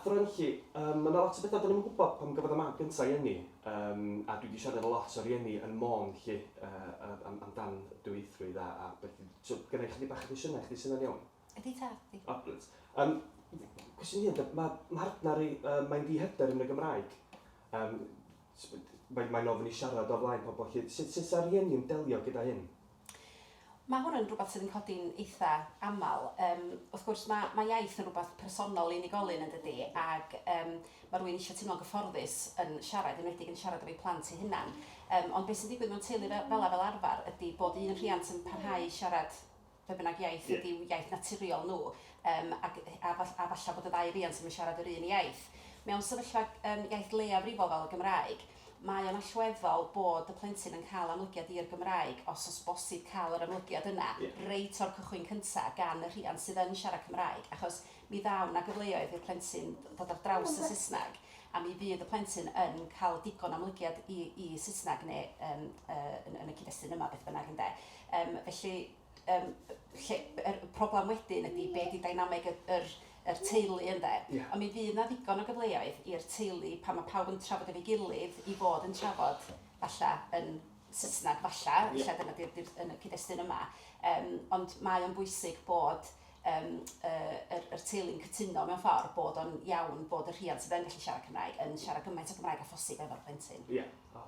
athro felly, mae 'na lot o bethau 'dan ni'm yn gwybod pan gafodd y mab gynta' ei eni, yym a dwi 'di siarad efo lot o rieni yn Môn 'lly yy yy am amdan dwyieithrwydd a a beth so gynna i chydig bach o gwestiynau i chdi, 'sa hynna'n iawn? Ydi tad, ydi. O brilliant. Yym cwestiwn un de, ma' mhartnar i yy mae'n ddihyder yn y Gymraeg. Yym mae'n mae'n ofn i siarad o flaen pobl 'lly. Sut sut 'sa rhieni'n delio gyda hyn? Mae hwn yn rhywbeth sydd yn codi'n eitha aml. Yym, wrth gwrs, mae mae iaith yn rhywbeth personol i unigolyn yn dydi, ac yym, mae rhywun eisiau teimlo'n gyfforddus yn siarad, enwedig yn siarad efo'u plant eu hunain. Yym, ond beth sy'n digwydd mewn teulu fel fela fel arfer ydy bod un rhiant yn parhau i siarad be bynnag iaith ydy i'w iaith naturiol nhw, yym, ac a fall- a falla bod y ddau riant ddim yn siarad yr un iaith. Mewn sefyllfa yym iaith leiafrifol fel y Gymraeg, Mae o'n allweddol bod y plentyn yn cael amlygiad i'r Gymraeg, os oes bosib cael yr amlygiad yna reit o'r cychwyn cynta' gan y rhiant sydd yn siarad Cymraeg, achos mi ddaw 'na gyfleoedd i'r plentyn ddod ar draws y Saesneg, a mi fydd y plentyn yn cael digon o amlygiad i i Saesneg neu yym yy yn yn y cyd-destun yma beth bynnag ynde. Yym felly yym lle yr problem wedyn ydy be 'di dynameg y yr yr teulu ynde. Ia. Ond mi fydd 'na ddigon o gyfleoedd i'r teulu pan mae pawb yn trafod efo'i gilydd i fod yn trafod falla yn Saesneg falla, Ia. ella dyna 'di'r 'di'r yn y cyd-destun yma. Yym ond mae o'n bwysig bod yym yy yr yr teulu'n cytuno mewn ffordd bod o'n iawn bod y rhiant sydd yn gallu siarad Cymraeg yn siarad gymaint o Gymraeg â phosib efo'r plentyn. Ia. O.